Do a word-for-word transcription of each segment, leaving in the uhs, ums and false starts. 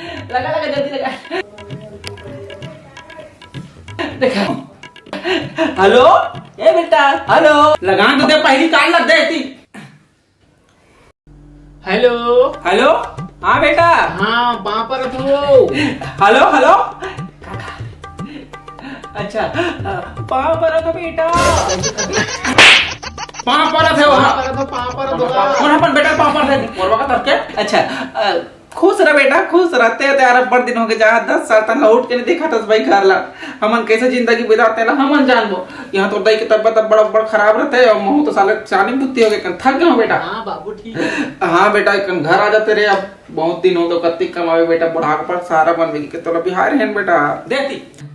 लगा, लगा, जल्दी लगा। देखा। हेलो, ए बेटा, हेलो। लगान तो दे, पहली काल लग दे थी। हेलो। हेलो। हाँ बेटा। हाँ, पाँव परत हो। Hello, hello. अच्छा, अ, पाँव परत हो बेटा। पाँव परत है वहाँ। पाँव परत हो, पाँव परत हो। कौन अपन बेटा पाँव परत है? मोरवा का तरके? अच्छा, अ, खुश रह बेटा, खुश रह। ते, ते यार, बड़ दिन हो गए, जहाँ दस साल तक लौट के नहीं देखा था भाई घर ला। हमन कैसे जिंदगी बिताते ला, हमन जानबो। यहाँ तो दाई के तबियत अब बड़ा, बड़ा खराब रहते है, और महू तो साले चाली बुत्ती हो गए, थक गए हो बेटा। हाँ बाबू, ठीक है। हाँ बेटा, कन घर आ जाते रे, अब बहुत दिन हो तो कत्ती कमावे बेटा, बुढ़ापा सहारा बनवे के तोला बिहार है बेटा। देती।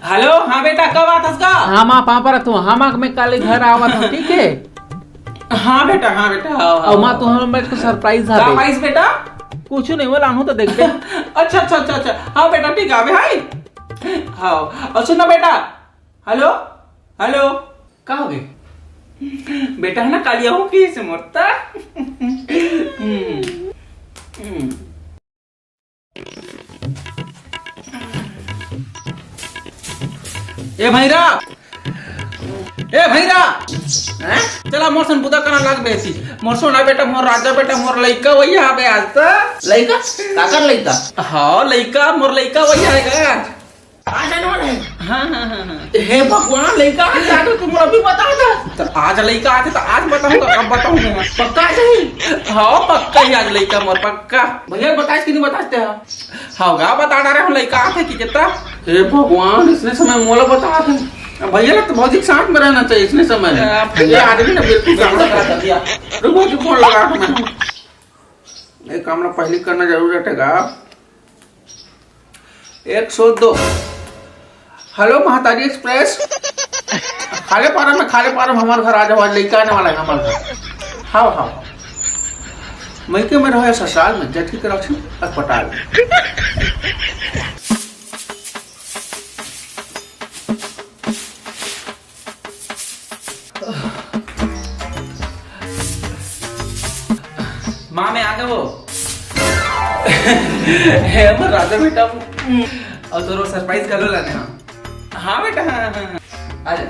हेलो, हाँ बेटा, कब आत हस का? हाँ माँ, पाँव परत हूँ। हाँ माँ, मैं कल घर आवत हूँ, ठीक है? हाँ बेटा, हाँ बेटा, हाँ, हाँ। और माँ, तू हमर को सरप्राइज का है। सरप्राइज बेटा? कुछ नहीं, वो लानू तो देखबे। अच्छा, अच्छा, अच्छा, अच्छा। हाँ बेटा, ठीक है, अबे हाय। हाँ, और सुन ना बेटा, हेलो, हेलो, का हो गए? बेटा है ना, कालिया हो की से मरता। हम्म, हम्म। ए भैरा, ए भैरा, हैं? चला मोर सन बुदा करना लग बेसी। मोर सोना बेटा, मोर राजा बेटा, मोर लइका वही आबे आज तो। लइका? काकर लइका? हाँ, लइका, मोर लइका वही आएगा आज। आज आने वाला है? हाँ, हाँ, हाँ, हाँ। हे भगवान, लइका आज आते तो मोला अभी बता दे। तो आज लइका आते तो आज बताऊंगा, कब बताऊंगा? पक्का सही? हाँ, पक्का ही आज लइका मोर, पक्का। भैया बताइस कि नहीं बताइस ते? हाँ गा, बता डारे हो लइका आते कि कितना। हे भगवान, इसने समय मोला बता दे। अब भैया तो भौजी के साथ में रहना चाहिए इसने समय। आ, ये आदमी ना बिल्कुल काम लगा दिया। रुको, जो फोन लगा के मैं। ये काम ना पहले करना जरूर रहेगा। एक सौ दो। हेलो, महतारी एक्सप्रेस। खाले पारा में, खाले पारा में हमारे घर आ जाओ, आज लइका आने वाला है हमारे घर। हाँ, हाँ। मइके में रहो या ससुराल में, जटकी कराची अस्पताल में। माँ, मैं आ गया वो। हे हमर राजा बेटा, और तोरो सरप्राइज घलो लाने, हाँ। हाँ बेटा, हाँ, हाँ, हाँ। आ जा।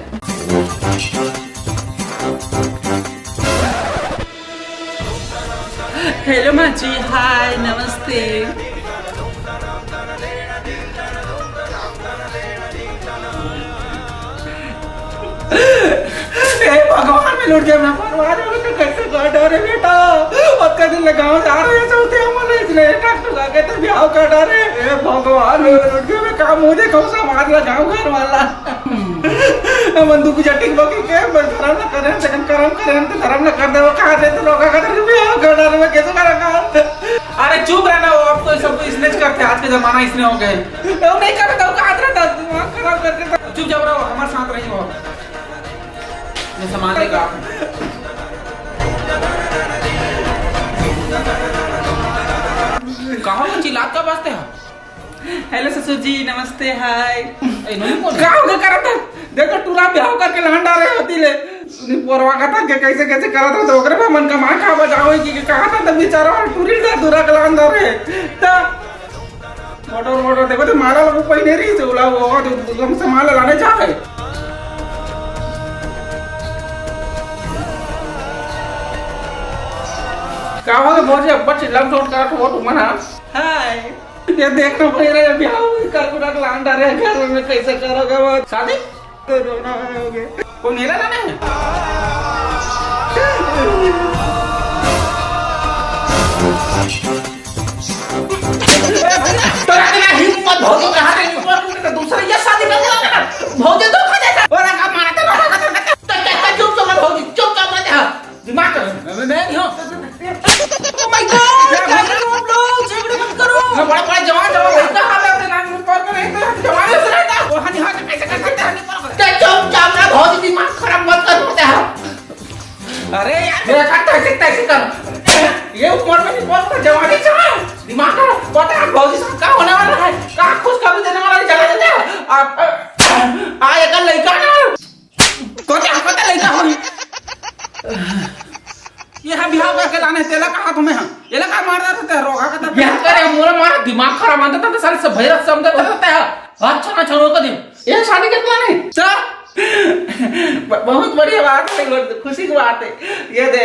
हेलो माँ जी, हाय, नमस्ते। हे भगवान, मैं लुट गया, मैं बर्बाद हो गया, कैसे कर डरे बेटा। अतका दिन ले गाँव जा रहे हैं, चलते हम लोग इसलिए टकटका के तो ब्याह कर डरे। हे भगवान, मैं लुट गया, मैं काम मुझे कौन सा मार लगा घर वाला। हमन दू गुजा टिक बकी के, बस धरम न करेन, तेकन करम करेन, त धरम न कर देवो, कहा दे तो लोग का धरम भी हो, गड़ा रे, कैसे करा का? अरे चुप रहना, वो अब तो सब इसने ज करते, आज के जमाना इसने हो गए। तो नहीं करता, वो कहा रहता, दिमाग खराब करके तो। चुप जाओ रहो, हमारे साथ रही हो। मैं सामान लेकर आ रहा हूँ। कहाँ वो चिल्लात का बजते हैं? हेलो ससुर जी, नमस्ते, हाय। ए, नोनी कौन है? का होगे करत है? देखो, टूरा ब्याह करके लान डारे होती ले। सुनी पोरवा कथा के कैसे कैसे करत हो, तो ओकरे पे मन का माँ का बजाओ कि, कि कहा था तब बेचारा और टूरी का दूरा के लान डारे। ता मोटर मोटर देखो तो माला लोग पहिने रही से उला वो और तुम सामान लाने जा है। का होगे भौजी, अब्बा चिल्ला चोट करत हो तुम ना? हाय। ये देखना पड़ रहा है, ब्याह में करकुरा के लान डारे हैं घर में, कैसे करोगे वो? शादी? तो रोना है, हो गया। वो मेरा ना है। तो इतना हिम्मत भौजी कहाँ से निकल, तो दूसरा ये शादी कर दिया ना। भौजी तो खा जाता। और का मारा था, तो, तो, तो, तो, चुप, चुप, भौजी, चुप, चुप, मत, हाँ। दिमाग कर। मैं, मैं नहीं हूँ। Oh my God, क्या कर रहे हो आप लोग? झगड़े मत करो। मैं बड़ा, बड़ा जवान, जवान लड़का, हाँ, मैं अपने नाम पर कर रहे थे, जवान से रहता। वो हनी हाथ कैसे कर सकते हैं? क्या चुपचाप ना, बहुत ही दिमाग खराब मत कर सकते हैं। अरे यार, मेरा साथ तैसे, तैसे कर। ये उम्र में नहीं बोलता, जवानी से है। दिमाग खराब, पता है भौजी साहब क्या होने वाला है? क्या खुशखबरी देने वाला है, जगह देते हैं। आप, आ, एक लड़का ना। कोते, कोते लइका होही। ये हा बिहाव करके लाने तेला कहा तुम्हें हा? एला का मार रहा था, रोगा का था? ये करे, मोला मारा, दिमाग खराब आंदा था, साले सब भैरव समझता था। अच्छा ना, छोड़ो कदी। ये शादी के plan है? सर, ब-, बहुत बढ़िया बात है, बहुत खुशी की बात है। ये दे,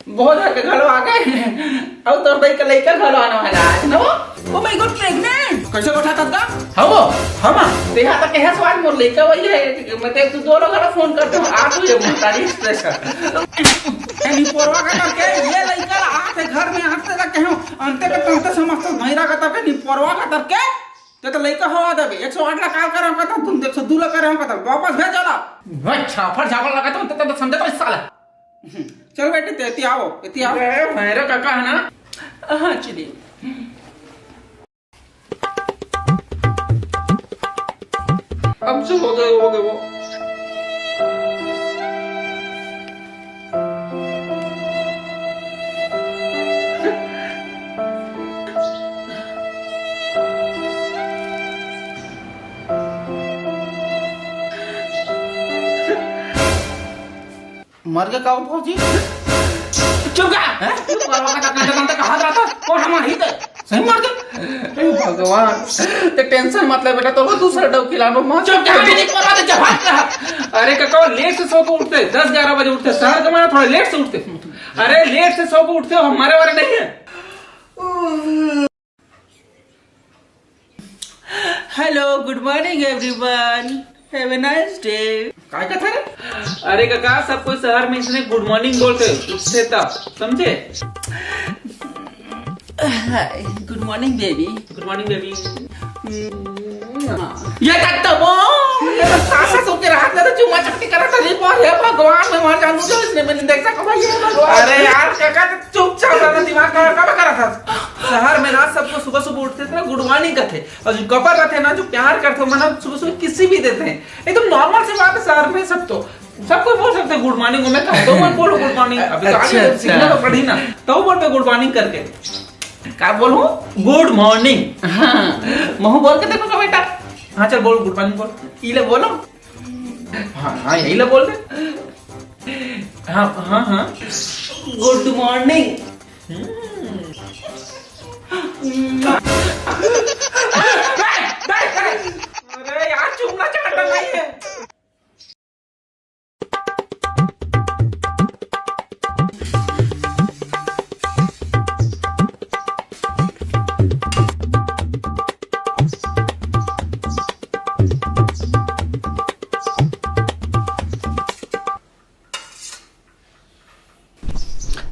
बहुत हर के घलो आ गए। और तोर दाई का लइका घलो आने वाला आज, ना? Oh my God, pregnant! कैसे बैठा था का? हाँ वो, हम, तेहा तक कहे सवाल मोर लइका वही है, मतलब तू दोनों घलो फोन करते हो, आप ही हो तारीफ special। ए निपोरवा का करके ये लइका ला आथे घर में आथे ला कहो, अंते के तंते समझ तो भैरा का करके निपोरवा का करके, ते तो लइका हवा देबे, एक सौ आठ ला call करे हम कहता, तुम एक सौ दो ला करे हम कहता, वापस भेज जाला। भाई छाफड़ छाफड़ लगा तो, तो, तो समझे तो इस साला। चल बेटे, ते एती आओ, एती आओ। ए, भैरा काका है ना? हाँ, चलिए। अब से हो गए, हो गए वो। मर गए का वो फौजी? चुप का? हैं? तू परवा का कांदा कांदा कहा जाता? कौन हमार हित है? सही मर गए? हे भगवान, ते tension मत ले बेटा, तो वो दूसरा डौकी लानो मत। चुप का? मैंने परवा तो जवाब कहा। अरे काका, late से सो के उठते, दस ग्यारह बजे उठते, शहर के माना थोड़ा late से उठते। अरे late से सो के उठते हो, हमारे वाले नहीं है। Hello, good morning everyone. Have a nice day. काय कथा रे? अरे काका, सब कोई शहर में इसने good morning बोलते, उठते तब, समझे? Hi, good morning baby. Good morning baby. ये तक तो वो, ये तो सासा सो के रात में तो चुम्मा चपटी करा था, रे बाप, हे भगवान, मैं मर जाऊं जो इसने मैंने देखा कब, हे भगवान। अरे यार काका, तो चुपचाप रहना, दिमाग खराब कब करा था? शहर में ना सबको सुबह सुबह उठते थे ना, good morning कहते, और जो couple रहते हैं ना, जो प्यार करते हो, मतलब सुबह सुबह किसी भी देते हैं, एकदम normal सी बात है शहर में। सब तो, सब कोई बोल सकते हैं good morning। मैं कहता हूँ, मत बोलो good morning, अभी तो आगे अच्छा, अच्छा। सीखना तो पड़ी ना, तो बोलते good morning करके। का बोलूं? Good morning। हाँ, महू बोल के देखो का बेटा। हाँ चल बोल, good morning बोल। ई ले बोलो। हाँ हाँ, यही ले बोल दे। हाँ हाँ हाँ। Good morning। अरे यार, चूमना चाहता नहीं है।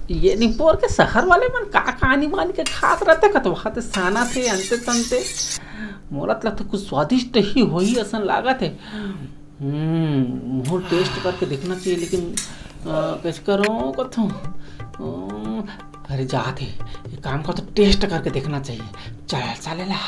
ये निपोर के शहर वाले मन का कहानी मान के खात रहते, कतवा ते साना थे, अंते तंते। मोला तो लगता कुछ स्वादिष्ट ही होही असन लागत है। हम्म, मोहर taste करके देखना चाहिए, लेकिन, अ, कैसे करूँ कथूँ? अ, अरे जात है, एक काम कर तो taste करके देखना चाहिए। चल, चले ला।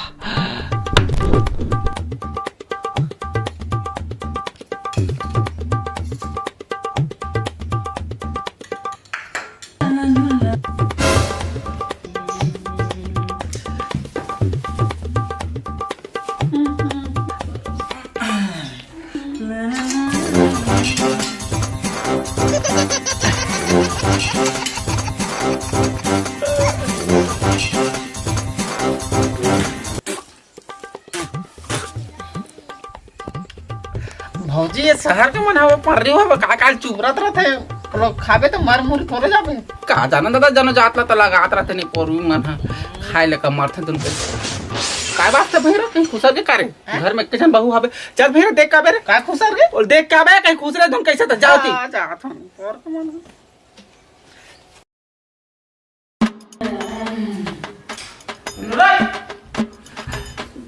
भौजी, ये शहर के मन हवे, पर्री हवे, का काल चुबरत रथे। लोग खाबे तो मर मुरी थोड़े जाबे। का जाना दादा, जनो जात ला त लगात रथे नहीं, पोरवी मन ह खाए ले का मरथे तुन के। काय बात है भैरा, कहीं खुसर के कारे? हैं? घर में किचन बहू हवे, चल भैरा देख का बेरे। का खुसर के? बोल देख का बे, कहीं खुसरे धुन कैसे त जाती। आ, जात हूँ, और का मन है?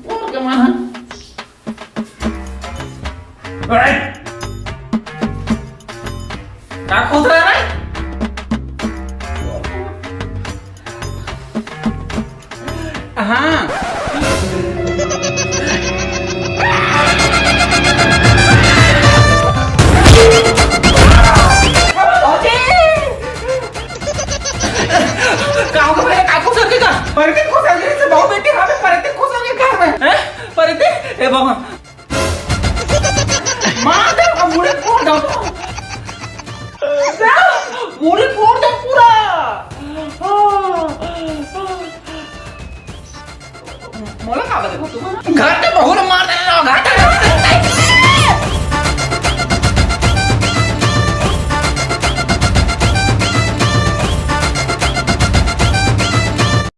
बोल के मन है। का खुसरा रे? हाँ। का हो गया? का खुसर के का? परती खुसर के से बहु बेटी हमें परती खुसर के घर में। हैं? परती? ए बाबा। मार दे, अब मुड़ी फोड़ दो। मुड़ी फोड़ दो पूरा। हाँ। मोला का बताबो तुमन? घर के बहू ला मार देना, घर